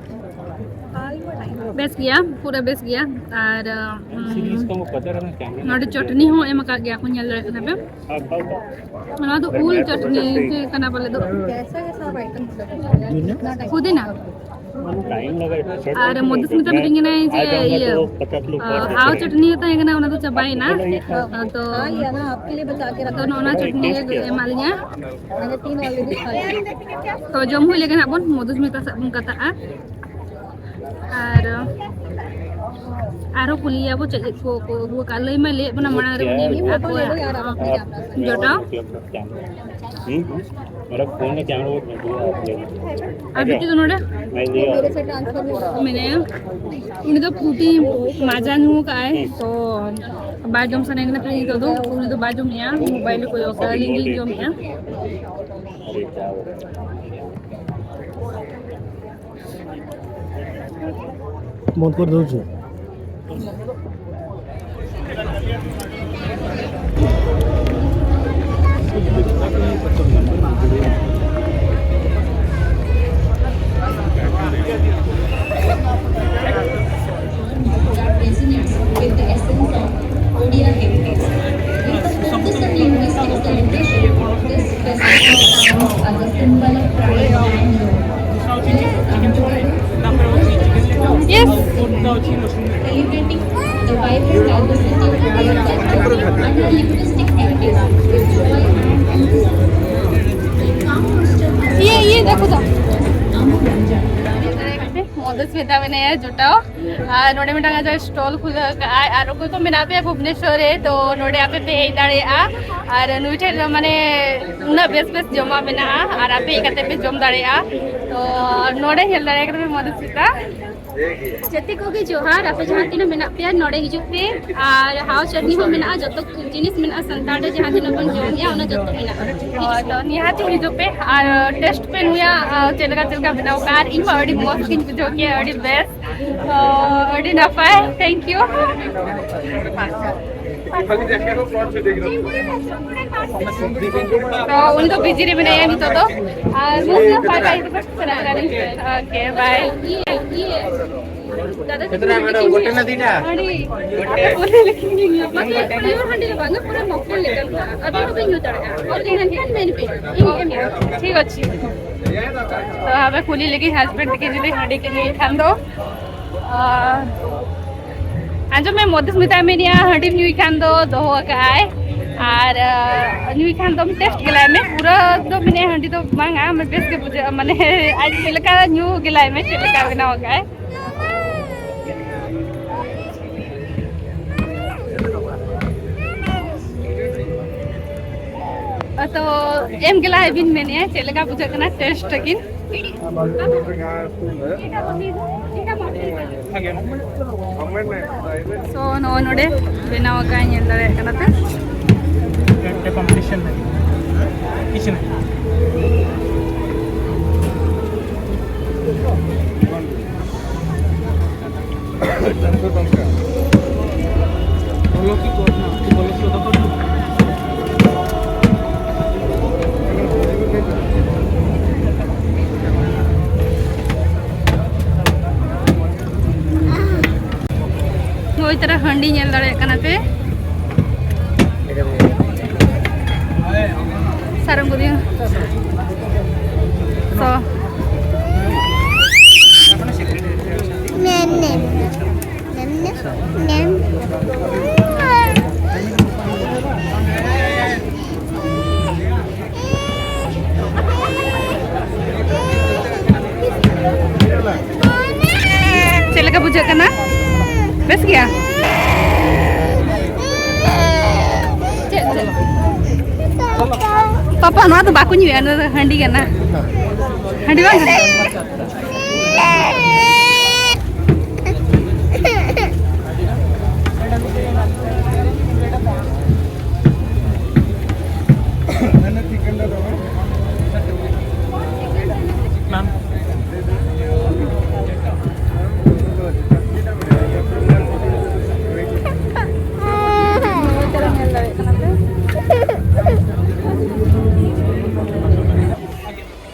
हाल वो टाइम। ᱵᱮᱥ ᱜᱮᱭᱟ, ᱯᱩᱨᱟᱹ ᱵᱮᱥ ᱜᱮᱭᱟ᱾ ᱟᱨ ᱩᱢ, इसका वो पता रहा कैमरा ᱱᱚᱰᱮ ᱪᱚᱴᱱᱤ ᱦᱚᱸ ᱮᱢ ᱟᱠᱟᱫ ᱜᱮᱭᱟ ᱠᱚ, ᱧᱮᱞ ᱫᱟᱲᱮᱭᱟᱜ ᱠᱟᱱᱟ ᱯᱮ᱾ ᱱᱚᱣᱟ ᱫᱚ ᱩᱞ ᱪᱚᱴᱱᱤ ᱜᱮ ᱠᱟᱱᱟ ᱯᱟᱞᱮ ᱫᱚ᱾ कैसा है सब आइटम? ᱯᱩᱫᱤᱱᱟ᱾ ᱟᱨ ᱢᱚᱫᱷᱩᱥᱢᱤᱛᱟ ᱢᱤᱛᱟᱹᱧ ᱠᱟᱱᱟᱭ ᱡᱮ ᱤᱭᱟᱹ, ᱦᱟᱣ ᱪᱟᱹᱴᱱᱤ ᱛᱟᱦᱮᱸ ᱠᱟᱱᱟ, ᱚᱱᱟ ᱫᱚ ᱪᱟᱵᱟᱭᱮᱱᱟ᱾ ᱛᱚ ᱟᱫᱚ ᱱᱚᱜᱼᱚ ᱱᱚᱣᱟ ᱪᱟᱹᱴᱱᱤ ᱜᱮ ᱮᱢᱟᱜ ᱞᱤᱧᱟ᱾ ᱛᱚ ᱡᱚᱢ ᱦᱩᱭ ᱞᱮᱜᱮ ᱱᱟᱜ ᱵᱚᱱ, ᱢᱚᱫᱷᱩᱥᱢᱤᱛᱟ ᱥᱟᱶ ᱵᱚᱱ ᱠᱟᱛᱷᱟᱜᱼᱟ᱾ ᱟᱨ ᱟᱨᱦᱚᱸ ᱠᱩᱞᱤᱭᱮᱭᱟ ᱵᱚ ᱪᱮᱫ ᱪᱮᱫ ᱠᱚ ᱠᱚ ᱟᱹᱜᱩ ᱟᱠᱟᱫᱼᱟ᱾ ᱞᱟᱹᱭ ᱢᱟᱭ ᱞᱟᱹᱭᱮᱫ ᱵᱚᱱᱟ ᱢᱟᱲᱟᱝ ᱨᱮ ᱩᱱᱤ ᱟᱠᱚᱣᱟᱜ ᱡᱚᱴᱟᱣ᱾ ᱦᱩᱸ? ᱢᱮᱨᱟ ᱯᱷᱳᱱ ᱠᱮᱢᱮᱨᱟ ᱵᱚᱦᱩᱛ ᱢᱚᱡᱵᱩᱨ ᱦᱮ, ᱟᱨ ᱵᱷᱤᱛᱤᱨ ᱫᱚ ᱱᱚᱰᱮ ᱢᱮᱱᱟᱭᱟ᱾ ᱩᱱᱤ ᱫᱚ ᱯᱷᱨᱩᱴᱤ ᱢᱟᱡᱟ ᱧᱩ ᱟᱠᱟᱫᱼᱟᱭ, ᱛᱚ ᱵᱟᱭ ᱡᱚᱢ ᱥᱟᱱᱟᱭᱮ ᱠᱟᱱᱟ ᱛᱟᱦᱮᱸ ᱱᱤᱛᱚᱜ ᱫᱚ᱾ ᱩᱱᱤ ᱫᱚ ᱵᱟᱭ ᱡᱚᱢᱮᱜᱼᱟ, ᱢᱳᱵᱟᱭᱤᱞ ᱠᱚᱭᱚᱜ ᱠᱟᱜᱼᱟ, ᱟᱹᱞᱤᱧ ᱜᱤᱧ ᱡᱚᱢᱮᱜᱼᱟ᱾ ᱵᱚᱱᱫ ᱠᱚᱨ ᱫᱚ ᱩᱥᱠᱳ᱾ That resonates with the essence of Odia heritage. With the focus on linguistic celebration, this festival stands as a symbol of pride and joy. Let's come together to foster this strong Yes. Celebrating the vibrant diversity of Odia culture and our linguistic heritage with joy and enthusiasm. Come foster this ये ये देखो तो। ᱢᱚᱫᱷᱩᱥᱢᱤᱛᱟ ᱢᱮᱱᱟᱭᱟ ᱡᱚᱴᱟᱣ᱾ ᱟᱨ ᱱᱚᱰᱮ ᱢᱤᱫᱴᱟᱝ ᱟᱡᱟᱜ stall ᱠᱷᱩᱞᱟᱹᱣ ᱟᱠᱟᱫᱼᱟᱭ᱾ ᱟᱨ ᱚᱠᱚᱭ ᱠᱚ ᱢᱮᱱᱟᱜ ᱯᱮᱭᱟ ᱵᱷᱩᱵᱽᱱᱮᱥᱚᱨ ᱨᱮ, ᱛᱚ ᱱᱚᱰᱮ ᱟᱯᱮ ᱯᱮ ᱦᱮᱡ ᱫᱟᱲᱮᱭᱟᱜᱼᱟ᱾ ᱟᱨ ᱱᱩᱭ ᱴᱷᱮᱱ ᱫᱚ ᱢᱟᱱᱮ ᱩᱱᱟᱹᱜ ᱵᱮᱥ ᱵᱮᱥ ᱡᱚᱢᱟᱜ ᱢᱮᱱᱟᱜᱼᱟ, ᱟᱨ ᱟᱯᱮ ᱦᱮᱡ ᱠᱟᱛᱮ ᱯᱮ ᱡᱚᱢ ᱫᱟᱲᱮᱭᱟᱜᱼᱟ᱾ ᱛᱚ ᱱᱚᱰᱮ ᱧᱮᱞ ᱫᱟᱲᱮ ᱠᱟᱱᱟ ᱯᱮ ᱢᱚᱫᱷᱩᱥᱢᱤᱛᱟ᱾ ᱡᱟᱛᱮ ᱠᱚᱜᱮ ᱡᱚᱦᱟᱨ, ᱟᱯᱮ ᱡᱟᱦᱟᱸ ᱛᱤᱱᱟᱹᱜ ᱢᱮᱱᱟᱜ ᱯᱮᱭᱟ ᱱᱚᱰᱮ ᱦᱤᱡᱩᱜ ᱯᱮ᱾ ᱟᱨ ᱦᱟᱣ ᱪᱟᱴᱱᱤ ᱦᱚᱸ ᱢᱮᱱᱟᱜᱼᱟ, ᱡᱚᱛᱚ ᱡᱤᱱᱤᱥ ᱢᱮᱱᱟᱜᱼᱟ, ᱥᱟᱱᱛᱟᱲ ᱨᱮ ᱡᱟᱦᱟᱸ ᱛᱤᱱᱟᱹᱜ ᱵᱚᱱ ᱡᱚᱢ ᱜᱮᱭᱟ ᱚᱱᱟ ᱡᱚᱛᱚ ᱢᱮᱱᱟᱜᱼᱟ᱾ ᱦᱳᱭ, ᱛᱚ ᱱᱤᱦᱟᱹᱛ ᱦᱤᱡᱩᱜ ᱯᱮ ᱟᱨ ᱴᱮᱥᱴ ᱯᱮ ᱱᱩᱭᱟᱜ, ᱟᱨ ᱪᱮᱫ ᱞᱮᱠᱟ ᱪᱮᱫ ᱞᱮᱠᱟ ᱵᱮᱱᱟᱣ ᱠᱟᱜᱼᱟ᱾ ᱟᱨ ᱤᱧ ᱢᱟ ᱟᱹᱰᱤ ᱢᱚᱡᱽ ᱜᱤᱧ ᱵᱩᱡᱷᱟᱹᱣ ᱠᱮᱜᱼᱟ, ᱟᱹᱰᱤ ᱵᱮᱥ᱾ ᱛᱚ ᱟᱹᱰᱤ ᱱᱟᱯᱟᱭ, thank you᱾ ᱛᱚ ᱩᱱᱤ ᱫᱚ ᱵᱤᱡᱤ ᱨᱮ ᱢᱮᱱᱟᱭᱟ ᱱᱤᱛᱚᱜ ᱫᱚ᱾ ᱟᱨ ᱢᱚᱡᱽ ᱛᱮ ᱵᱟᱭ ᱵᱟᱭ ᱠᱟᱛᱮ ᱪᱟᱞᱟᱜ ᱠᱟᱱᱟ᱾ ᱳᱠᱮ, ᱵᱟᱭ᱾ ᱫᱟᱫᱟ ᱛᱟᱠᱚ ᱢᱮᱱᱟᱜ ᱠᱤᱱᱟ᱾ ᱟᱹᱰᱤ ᱵᱚᱞᱮ ᱞᱮᱠᱷᱟᱱ ᱜᱮ ᱧᱩᱭᱟ᱾ ᱵᱟᱝ, ᱯᱩᱨᱟᱹ ᱦᱟᱺᱰᱤ ᱫᱚ ᱵᱟᱝᱟ, ᱯᱩᱨᱟᱹ ᱢᱚᱠᱴᱮᱞ ᱞᱮᱠᱟ᱾ ᱟᱹᱵᱤᱱ ᱦᱚᱸᱵᱤᱱ ᱧᱩ ᱫᱟᱲᱮᱭᱟᱜᱼᱟ᱾ ᱢᱮᱱᱠᱷᱟᱱ ᱢᱮᱱ ᱯᱮ, ᱤᱧ ᱮᱢ ᱴᱷᱤᱠ ᱟᱪᱷᱮ᱾ ᱛᱚ ᱟᱵᱮ ᱠᱩᱞᱤ ᱞᱮᱜᱮ ᱦᱟᱥᱵᱮᱱᱰ ᱛᱟᱹᱠᱤᱱ ᱡᱩᱫᱤ ᱦᱟᱺᱰᱤ ᱠᱤᱱ ᱧᱩᱭ ᱠᱷᱟᱱ ᱫᱚ᱾ ᱟᱨ ᱟᱸᱡᱚᱢ ᱢᱮ, ᱢᱚᱫᱮᱥ ᱢᱮᱛᱟᱭ ᱢᱮᱱᱮᱜᱼᱟ ᱦᱟᱺᱰᱤᱢ ᱧᱩᱭ ᱠᱷᱟᱱ ᱫᱚ ᱫᱚᱦᱚ ᱠᱟᱜᱼᱟᱭ᱾ ᱟᱨ ᱟᱸ, ᱧᱩᱭ ᱠᱷᱟᱱ ᱫᱚᱢ ᱴᱮᱥᱴ ᱜᱮᱞᱟᱭ ᱢᱮ, ᱯᱩᱨᱟᱹ ᱫᱚ ᱢᱮᱱᱮ ᱦᱟᱺᱰᱤ ᱫᱚ ᱵᱟᱝᱟ, ᱢᱟᱱᱮ ᱵᱮᱥ ᱜᱮ ᱵᱩᱡᱷᱟᱹᱜᱼᱟ, ᱢᱟᱱᱮ ᱟᱡ ᱪᱮᱫ ᱞᱮᱠᱟ ᱧᱩ ᱜᱮᱞᱟᱭ ᱢᱮ, ᱪᱮᱫ ᱞᱮᱠᱟ ᱵᱮᱱᱟᱣ ᱠᱟᱜᱼᱟᱭ᱾ ᱛᱚ ᱮᱢ ᱜᱮᱞᱟᱭ ᱵᱤᱱ ᱢᱮᱱᱮᱜᱼᱟ ᱪᱮᱫ ᱞᱮᱠᱟ ᱵᱩᱡᱷᱟᱹᱜ ᱠᱟᱱᱟ ᱴᱮᱥᱴ ᱛᱟᱹᱠᱤᱱ᱾ ᱛᱚ ᱱᱚᱜᱼᱚᱭ ᱱᱚᱰᱮ ᱵᱮᱱᱟᱣ ᱟᱠᱟᱫ ᱧᱮᱞ ᱫᱟᱲᱮᱭᱟᱜ ᱠᱟᱱᱟ ᱯᱮ᱾ একটা কম্পিটিশন নাকি? কিছু না। ᱱᱚᱜᱼᱚᱭ ᱛᱟᱨᱟ ᱦᱟᱺᱰᱤ ᱧᱮᱞ ᱫᱟᱲᱮᱭᱟᱜ ᱠᱟᱱᱟ ᱯᱮ᱾ ᱥᱟᱨᱚᱝ ᱵᱩᱫᱤ᱾ ᱥᱚ᱾ ᱢᱮᱢ, ᱢᱮᱢ᱾ ᱢᱮᱢ, ᱢᱮᱢ᱾ ᱢᱮᱢ᱾ ᱪᱮᱫ ᱞᱮᱠᱟ ᱵᱩᱡᱷᱟᱹᱜ ᱠᱟᱱᱟ? ᱵᱮᱥ ᱜᱮᱭᱟ? ᱪᱮᱫ, ᱪᱮᱫ? ᱯᱟᱯᱟ, ᱱᱚᱣᱟ ᱫᱚ ᱵᱟᱠᱚ ᱧᱩᱭᱟ, ᱱᱚᱣᱟ ᱫᱚ ᱦᱟᱺᱰᱤ ᱠᱟᱱᱟ᱾ ᱦᱟᱺᱰᱤ ᱵᱟᱝ ᱠᱟᱱᱟ?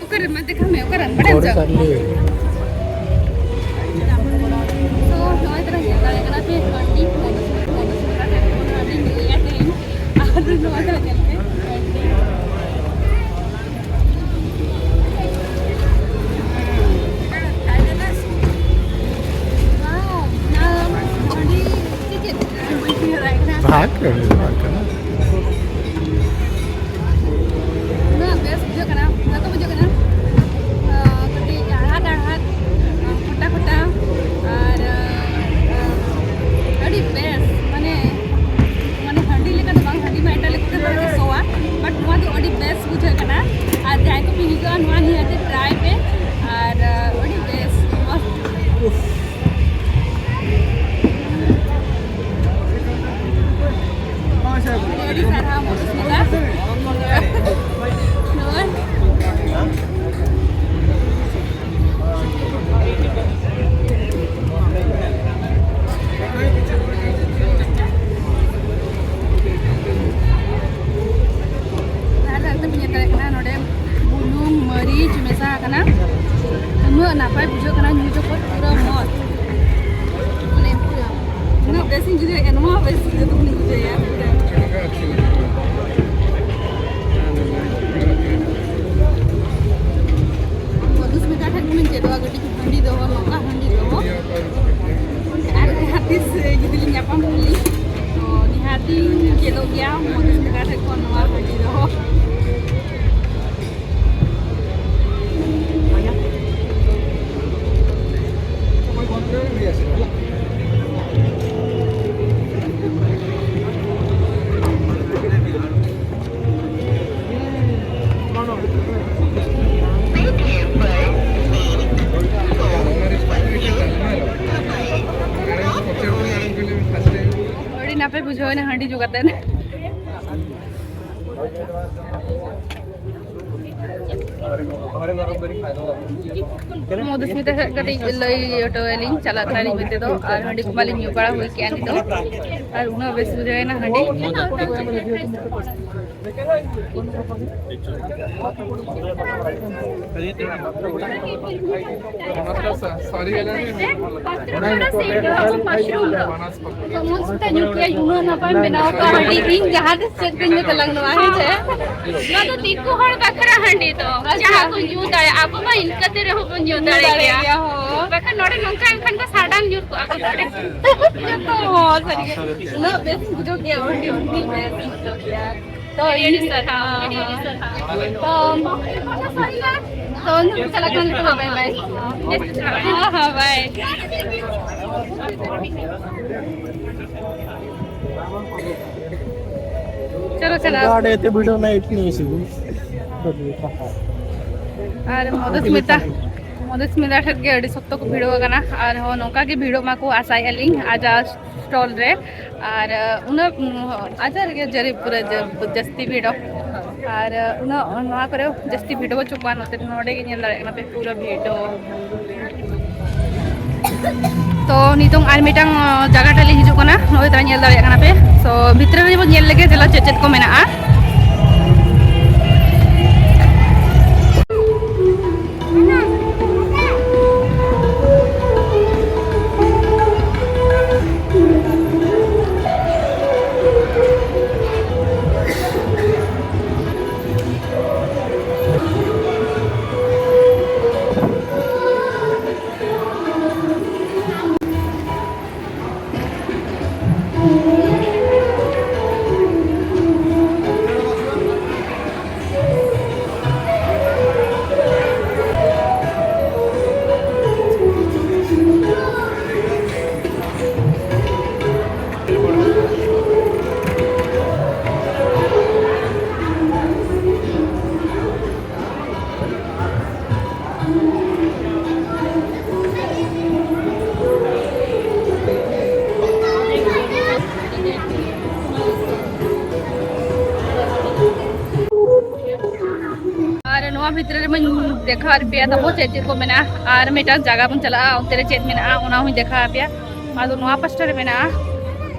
ᱚᱠᱟᱨᱮ ᱢᱟ ᱫᱮᱠᱷᱟᱣ ᱢᱮ, ᱚᱠᱟᱨᱮ ᱵᱟᱰᱟᱭᱟᱢ ᱪᱚ? ᱛᱚ, ᱱᱚᱜᱼᱚᱭ ᱛᱚᱨᱟ ᱧᱮᱞ ᱫᱟᱲᱮᱭᱟᱜ ᱠᱟᱱᱟ ᱯᱮ, ᱦᱟᱺᱰᱤ ᱠᱚ, ᱦᱟᱺᱰᱤ ᱧᱩᱭᱮᱫᱼᱟ ᱛᱮᱦᱮᱧ᱾ ᱟᱨ ᱱᱚᱣᱟ ᱫᱚ ᱧᱮᱞ ᱯᱮ, ᱦᱟᱺᱰᱤ᱾ ᱟᱨ ᱠᱟᱹᱢᱤ ᱫᱚ ᱵᱟᱝ ᱠᱟᱱᱟ᱾ ᱩᱱᱟᱹᱜ ᱵᱮᱥ ᱵᱩᱡᱷᱟᱹᱜ ᱠᱟᱱᱟ, ᱡᱚᱛᱚ ᱵᱩᱡᱷᱟᱹᱜ ᱠᱟᱱᱟ᱾ ᱟᱸ, ᱠᱟᱹᱴᱤᱡ ᱦᱟᱲᱦᱟᱫ ᱦᱟᱲᱦᱟᱫ, ᱟᱸ, ᱠᱷᱚᱴᱟ ᱠᱷᱚᱴᱟ, ᱟᱨ, ᱟᱸ, ᱟᱹᱰᱤ ᱵᱮᱥ, ᱢᱟᱱᱮ, ᱢᱟᱱᱮ ᱦᱟᱺᱰᱤ ᱞᱮᱠᱟ ᱫᱚ ᱵᱟᱝ, ᱦᱟᱺᱰᱤ ᱢᱟ ᱮᱴᱟᱜ ᱞᱮᱠᱟ ᱛᱮ ᱥᱚᱣᱟ, but ᱱᱚᱣᱟ ᱫᱚ ᱟᱹᱰᱤ ᱵᱮᱥ ᱵᱩᱡᱷᱟᱹᱜ ᱠᱟᱱᱟ᱾ ᱟᱨ ᱡᱟᱦᱟᱸᱭ ᱠᱚᱯᱮ ᱦᱤᱡᱩᱜᱼᱟ, ᱱᱚᱣᱟ ᱱᱤᱦᱟᱹᱛ ᱜᱮ try ᱯᱮ, ᱟᱨ, ᱟᱸ, ᱟᱹᱰᱤ ᱵᱮᱥ, ᱢᱚᱡᱽ᱾ ᱟᱹᱰᱤ ᱟᱹᱰᱤ ᱥᱟᱨᱦᱟᱣ ᱢᱚᱫᱷᱩᱥᱢᱤᱛᱟ᱾ ᱱᱚᱜᱼᱚᱭ᱾ ᱟᱨ ᱱᱚᱛᱮ ᱯᱮ ᱧᱮᱞ ᱫᱟᱲᱮᱭᱟᱜ ᱠᱟᱱᱟ, ᱱᱚᱰᱮ ᱵᱩᱞᱩᱝ, ᱢᱟᱹᱨᱤᱪ ᱢᱮᱥᱟ ᱟᱠᱟᱱᱟ᱾ ᱩᱱᱟᱹᱜ ᱱᱟᱯᱟᱭ ᱵᱩᱡᱷᱟᱹᱜ ᱠᱟᱱᱟ ᱧᱩ ᱡᱚᱠᱷᱚᱱ, ᱯᱩᱨᱟᱹ ᱢᱚᱡᱽ᱾ ᱢᱟᱱᱮ, ᱯᱩᱨᱟᱹ ᱩᱱᱟᱹᱜ ᱵᱮᱥᱤᱧ ᱵᱩᱡᱷᱟᱹᱣᱮᱫᱼᱟ, ᱱᱚᱣᱟ ᱵᱮᱥ ᱡᱩᱫᱟᱹ ᱫᱚ ᱵᱟᱹᱧ ᱵᱩᱡᱷᱟᱹᱣᱮᱫᱼᱟ᱾ ᱢᱚᱫᱷᱩᱥᱢᱤᱛᱟ ᱴᱷᱮᱱ ᱠᱷᱚᱱᱤᱧ ᱪᱮᱫᱚᱜᱼᱟ ᱠᱟᱹᱴᱤᱡ ᱦᱟᱺᱰᱤ ᱫᱚᱦᱚ, ᱱᱚᱝᱠᱟ ᱦᱟᱺᱰᱤ ᱫᱚᱦᱚ᱾ ᱟᱨ ᱡᱟᱦᱟᱸ ᱛᱤᱥ ᱡᱩᱫᱤ ᱞᱤᱧ ᱧᱟᱯᱟᱢ ᱠᱷᱟᱱ ᱞᱤᱧ, ᱛᱚ ᱱᱤᱦᱟᱹᱛᱤᱧ ᱪᱮᱫᱚᱜ ᱜᱮᱭᱟ ᱢᱚᱫᱷᱩᱥᱢᱤᱛᱟ ᱴᱷᱮᱱ ᱠᱷᱚᱱ ᱱᱚᱣᱟ ᱦᱟᱺᱰᱤ ᱫᱚᱦᱚ᱾ ᱟᱹᱰᱤ ᱱᱟᱯᱟᱭ ᱵᱩᱡᱷᱟᱹᱣ ᱮᱱᱟ ᱦᱟᱺᱰᱤ ᱧᱩ ᱠᱟᱛᱮ᱾ ᱢᱚᱫᱷᱩᱥᱢᱤᱛᱟ ᱥᱮᱫ ᱠᱟᱹᱴᱤᱡ ᱞᱟᱹᱭ ᱦᱚᱴᱚ ᱟᱹᱞᱤᱧ, ᱪᱟᱞᱟᱜ ᱠᱟᱱᱟᱞᱤᱧ ᱢᱮᱱᱛᱮ ᱫᱚ, ᱟᱨ ᱦᱟᱺᱰᱤ ᱠᱚᱢᱟ ᱞᱤᱧ ᱧᱩ ᱵᱟᱲᱟ ᱦᱩᱭ ᱠᱮᱜᱼᱟ ᱱᱤᱛᱚᱜ, ᱟᱨ ᱩᱱᱟᱹᱜ ᱵᱮᱥ ᱵᱩᱡᱷᱟᱹᱣ ᱮᱱᱟ ᱦᱟᱺᱰᱤ᱾ ᱢᱚᱫᱷᱩᱥᱢᱤᱛᱟ ᱧᱩ ᱠᱮᱜᱼᱟ, ᱩᱱᱟᱹᱜ ᱱᱟᱯᱟᱭ ᱵᱮᱱᱟᱣ ᱠᱟᱜᱼᱟ ᱦᱟᱺᱰᱤ, ᱤᱧ ᱡᱟᱦᱟᱸ ᱛᱤᱥ ᱪᱮᱫ ᱠᱚᱧ ᱧᱩ ᱛᱟᱞᱟᱝ ᱱᱚᱣᱟ, ᱦᱮᱸ ᱪᱮ? ᱱᱚᱣᱟ ᱫᱚ ᱫᱤᱠᱩ ᱦᱚᱲ ᱵᱟᱠᱷᱨᱟ ᱦᱟᱺᱰᱤ ᱫᱚ, ᱟᱪᱪᱷᱟ᱾ ᱡᱟᱦᱟᱸ ᱠᱚ ᱧᱩ ᱫᱟᱲᱮᱭᱟᱜᱼᱟ, ᱟᱵᱚ ᱢᱟ ᱤᱱᱠᱟᱹ ᱛᱮ ᱨᱮᱦᱚᱸ ᱵᱚᱱ ᱧᱩ ᱫᱟᱲᱮ ᱜᱮᱭᱟ᱾ ᱦᱳᱭ᱾ ᱵᱟᱠᱷᱟᱱ ᱱᱚᱰᱮ ᱱᱚᱝᱠᱟ ᱮᱱᱠᱷᱟᱱ ᱫᱚ sudden ᱡᱚᱛᱚ ᱦᱚᱲ ᱥᱟᱹᱨᱤᱜᱮ ᱩᱱᱟᱹᱜ ᱵᱮᱥ ᱤᱧ ᱵᱩᱡᱷᱟᱹᱣ ᱠᱮᱜᱼᱟ, ᱟᱹᱰᱤ, ᱟᱹᱰᱤ ᱵᱮᱥ ᱤᱧ ᱵᱩᱡᱷᱟᱹᱣ ᱠᱮᱜᱼᱟ᱾ ᱛᱚ, ᱤᱧ, ᱦᱮᱸ, ᱦᱮᱸ᱾ ᱛᱚ, ᱛᱚ, ᱩᱱᱟᱹᱜ ᱪᱟᱞᱟᱜ ᱠᱟᱱᱟ, ᱱᱤᱛᱚᱜ ᱫᱚ ᱵᱟᱭ, ᱵᱟᱭ᱾ ᱦᱮᱸ, ᱦᱮᱸ, ᱵᱟᱭ᱾ ᱪᱚᱞᱚ, ᱪᱚᱞᱚ᱾ ᱟᱨ ᱢᱚᱫᱚᱥᱢᱤᱛᱟ, ᱢᱚᱫᱚᱥᱢᱤᱛᱟ ᱴᱷᱮᱱ ᱜᱮ ᱟᱹᱰᱤ ᱥᱚᱠᱛᱚ ᱠᱚ ᱵᱷᱤᱲᱚᱜ ᱠᱟᱱᱟ᱾ ᱟᱨᱦᱚᱸ ᱱᱚᱝᱠᱟ ᱜᱮ ᱵᱷᱤᱲᱚᱜ ᱢᱟᱠᱚ, ᱟᱥᱟᱭᱮᱫᱼᱟ ᱞᱤᱧ, ᱟᱡᱟᱜ ᱥᱴᱚᱞ ᱨᱮ᱾ ᱟᱨ ᱩᱱᱟᱹᱜ ᱟᱡᱟᱨ ᱜᱮ ᱡᱟᱹᱨᱤ ᱯᱩᱨᱟᱹ ᱡᱟᱹᱥᱛᱤ ᱵᱷᱤᱲᱚᱜ᱾ ᱟᱨ ᱩᱱᱟᱹᱜ ᱱᱚᱣᱟ ᱠᱚᱨᱮ ᱡᱟᱹᱥᱛᱤ ᱵᱷᱤᱲᱚ ᱵᱟᱹᱪᱩᱜ ᱠᱚᱣᱟ᱾ ᱱᱚᱛᱮ, ᱱᱚᱰᱮ ᱜᱮ ᱧᱮᱞ ᱫᱟᱲᱮᱭᱟᱜ ᱠᱟᱱᱟ ᱯᱮ, ᱯᱩᱨᱟᱹ ᱵᱷᱤᱲᱚ᱾ ᱛᱚ, ᱱᱤᱛᱚᱝ ᱟᱨ ᱢᱤᱫᱴᱟᱝ, ᱚ, ᱡᱟᱭᱜᱟ ᱴᱷᱮᱱ ᱞᱤᱧ ᱦᱤᱡᱩᱜ ᱠᱟᱱᱟ᱾ ᱱᱚᱜᱼᱚᱭ ᱛᱚᱨᱟ ᱧᱮᱞ ᱫᱟᱲᱮᱭᱟᱜ ᱠᱟᱱᱟ ᱯᱮ᱾ ᱛᱚ, ᱵᱷᱤᱛᱨᱤ ᱨᱮ ᱵᱚᱱ ᱧᱮᱞ ᱞᱮᱜᱮ, ᱪᱮᱫ ᱪᱮᱫ ᱠᱚ ᱢᱮᱱᱟᱜᱼᱟ᱾ ᱟᱨ ᱱᱚᱣᱟ ᱵᱷᱤᱛᱨᱤ ᱨᱮᱢᱟᱧ ᱫᱮᱠᱷᱟᱣᱟᱫ ᱯᱮᱭᱟ ᱛᱟᱵᱚ ᱪᱮᱫ ᱪᱮᱫ ᱠᱚ ᱢᱮᱱᱟᱜᱼᱟ, ᱟᱨ ᱢᱤᱫᱴᱟᱝ ᱡᱟᱭᱜᱟ ᱵᱚᱱ ᱪᱟᱞᱟᱜᱼᱟ, ᱚᱱᱛᱮ ᱨᱮ ᱪᱮᱫ ᱢᱮᱱᱟᱜᱼᱟ ᱚᱱᱟ ᱦᱚᱸᱧ ᱫᱮᱠᱷᱟᱣ ᱟᱯᱮᱭᱟ᱾ ᱟᱫᱚ ᱱᱚᱣᱟ ᱯᱟᱥᱴᱟ ᱨᱮ ᱢᱮᱱᱟᱜᱼᱟ᱾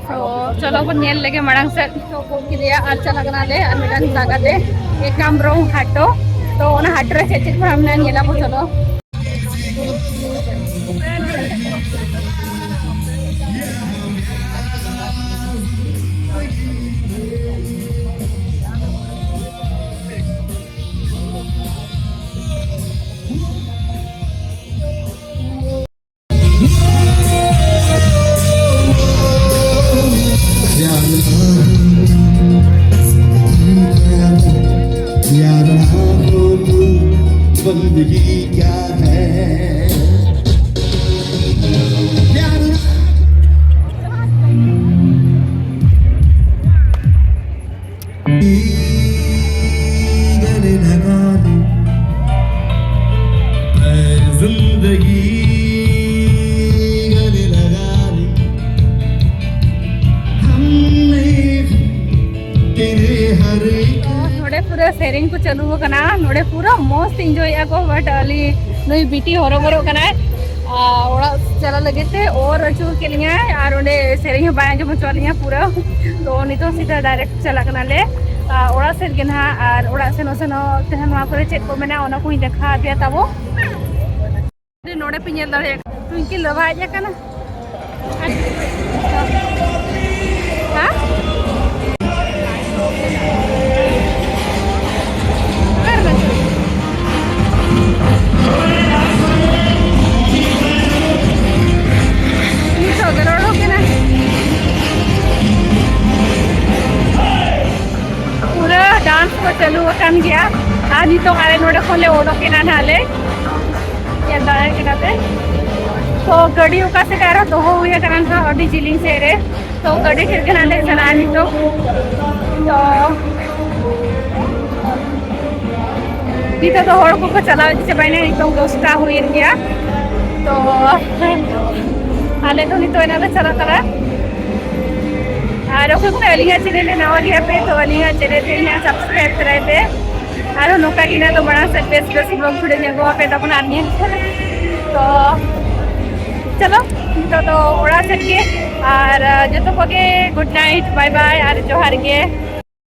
ᱛᱚ ᱪᱚᱞᱚ ᱵᱚᱱ ᱧᱮᱞ ᱞᱮᱜᱮ ᱢᱟᱲᱟᱝ ᱥᱮᱫ᱾ ᱛᱚ ᱜᱚᱜ ᱠᱮᱫᱮᱭᱟ ᱟᱨ ᱪᱟᱞᱟᱜ ᱠᱟᱱᱟᱞᱮ ᱟᱨ ᱢᱤᱫᱴᱟᱝ ᱡᱟᱭᱜᱟ ᱛᱮ, ᱮᱠᱟᱢᱨᱚ ᱦᱟᱴᱚ᱾ ᱛᱚ ᱚᱱᱟ ᱦᱟᱴᱚ ᱨᱮ ᱪᱮᱫ ᱪᱮᱫ ᱠᱚ ᱢᱮᱱᱟᱜᱼᱟ ᱧᱮᱞ ᱟᱵᱚ, ᱪᱚᱞᱚ᱾ ᱥᱮᱨᱮᱧ ᱠᱚ ᱪᱟᱹᱞᱩ ᱟᱠᱟᱱᱟ ᱱᱚᱰᱮ, ᱯᱩᱨᱟᱹ ᱢᱚᱡᱽ ᱛᱮ enjoy ᱮᱫᱟ ᱠᱚ᱾ But ᱟᱹᱞᱤᱧ ᱱᱩᱭ ᱵᱤᱴᱤ ᱦᱚᱨᱚᱵᱚᱨᱚᱜ ᱠᱟᱱᱟᱭ, ᱟᱨ ᱚᱲᱟᱜ ᱪᱟᱞᱟᱜ ᱞᱟᱹᱜᱤᱫ ᱛᱮ ᱚᱨ ᱟᱹᱪᱩᱨ ᱠᱮᱫ ᱞᱤᱧᱟᱭ, ᱟᱨ ᱚᱸᱰᱮ ᱥᱮᱨᱮᱧ ᱦᱚᱸ ᱵᱟᱭ ᱟᱸᱡᱚᱢ ᱦᱚᱪᱚ ᱞᱤᱧᱟ ᱯᱩᱨᱟᱹ᱾ ᱛᱚ ᱱᱤᱛᱚᱜ ᱥᱤᱫᱷᱟᱹ direct ᱪᱟᱞᱟᱜ ᱠᱟᱱᱟᱞᱮ, ᱟᱨ ᱚᱲᱟᱜ ᱥᱮᱫ ᱜᱮ ᱱᱟᱦᱟᱜ᱾ ᱟᱨ ᱚᱲᱟᱜ ᱥᱮᱱᱚᱜ ᱥᱮᱱᱚᱜ ᱛᱮᱦᱮᱧ ᱱᱚᱣᱟ ᱠᱚᱨᱮ ᱪᱮᱫ ᱠᱚ ᱢᱮᱱᱟᱜᱼᱟ, ᱚᱱᱟ ᱠᱚᱧ ᱫᱮᱠᱷᱟᱣ ᱟᱯᱮᱭᱟ ᱛᱟᱵᱚ᱾ ᱱᱚᱰᱮ ᱯᱮ ᱧᱮᱞ ᱫᱟᱲᱮᱭᱟᱜ ᱠᱟᱱᱟ, ᱴᱩᱝᱠᱤ ᱞᱟᱹᱵᱷᱟ ᱦᱮᱡ ᱟᱠᱟᱱᱟ᱾ ᱦᱮᱸ? ᱚᱠᱟᱨᱮ ᱢᱮᱱᱟᱜ ᱯᱮᱭᱟ? ᱱᱤᱛᱚᱜ ᱜᱮ ᱨᱚᱲ ᱦᱩᱭ ᱠᱟᱱᱟ᱾ ᱯᱩᱨᱟᱹ dance ᱠᱚ ᱪᱟᱹᱞᱩ ᱟᱠᱟᱱ ᱜᱮᱭᱟ᱾ ᱟᱨ ᱱᱤᱛᱚᱜ ᱟᱞᱮ ᱱᱚᱰᱮ ᱠᱷᱚᱱ ᱞᱮ ᱚᱰᱚᱠ ᱮᱱᱟ ᱱᱟᱦᱟᱜ ᱞᱮ᱾ ᱧᱮᱞ ᱫᱟᱲᱮᱭᱟᱜ ᱠᱟᱱᱟ ᱯᱮ᱾ ᱛᱚ ᱜᱟᱹᱰᱤ ᱚᱠᱟ ᱥᱮᱫ ᱟᱨᱦᱚᱸ ᱫᱚᱦᱚ ᱦᱩᱭ ᱟᱠᱟᱱᱟ ᱱᱟᱦᱟᱜ, ᱟᱹᱰᱤ ᱡᱤᱞᱤᱧ ᱥᱮᱫ ᱨᱮ᱾ ᱛᱚ ᱜᱟᱹᱰᱤ ᱴᱷᱮᱱ ᱜᱮ ᱱᱟᱦᱟᱜ ᱞᱮ ᱪᱟᱞᱟᱜᱼᱟ ᱱᱤᱛᱚᱜ᱾ ᱛᱚ ᱱᱤᱛᱚᱜ ᱫᱚ ᱦᱚᱲ ᱠᱚᱠᱚ ᱪᱟᱞᱟᱣ ᱤᱫᱤ ᱪᱟᱵᱟᱭᱮᱱᱟ, ᱱᱤᱛᱚᱜ ᱫᱚᱥᱴᱟ ᱦᱩᱭᱮᱱ ᱜᱮᱭᱟ᱾ ᱛᱚ ᱟᱞᱮ ᱫᱚ ᱱᱤᱛᱚᱜ ᱮᱱᱟᱜ ᱞᱮ ᱪᱟᱞᱟᱜ ᱠᱟᱱᱟ᱾ ᱟᱨ ᱚᱠᱚᱭ ᱠᱚ ᱟᱹᱞᱤᱧᱟᱜ channel ᱨᱮ ᱱᱟᱣᱟ ᱜᱮᱭᱟ ᱯᱮ, ᱛᱚ ᱟᱹᱞᱤᱧᱟᱜ channel ᱨᱮ ᱤᱧᱟᱹᱜ subscribe ᱛᱚᱨᱟᱭ ᱯᱮ᱾ ᱟᱨᱦᱚᱸ ᱱᱚᱝᱠᱟ ᱜᱮ ᱱᱟᱜ ᱫᱚ ᱢᱟᱲᱟᱝ ᱥᱮᱫ ᱵᱮᱥ ᱵᱮᱥ vlog ᱵᱷᱤᱰᱤᱭᱳ ᱧᱮᱞ ᱟᱯᱮ ᱛᱟᱵᱚᱱᱟ ᱟᱨ ᱧᱮᱞ᱾ ᱛᱚ ᱪᱚᱞᱚ, ᱱᱤᱛᱚᱜ ᱫᱚ ᱚᱲᱟᱜ ᱥᱮᱫ ᱜᱮ᱾ ᱟᱨ ᱡᱚᱛᱚ ᱠᱚᱜᱮ good night, bye bye ᱟᱨ ᱡᱚᱦᱟᱨ ᱜᱮ᱾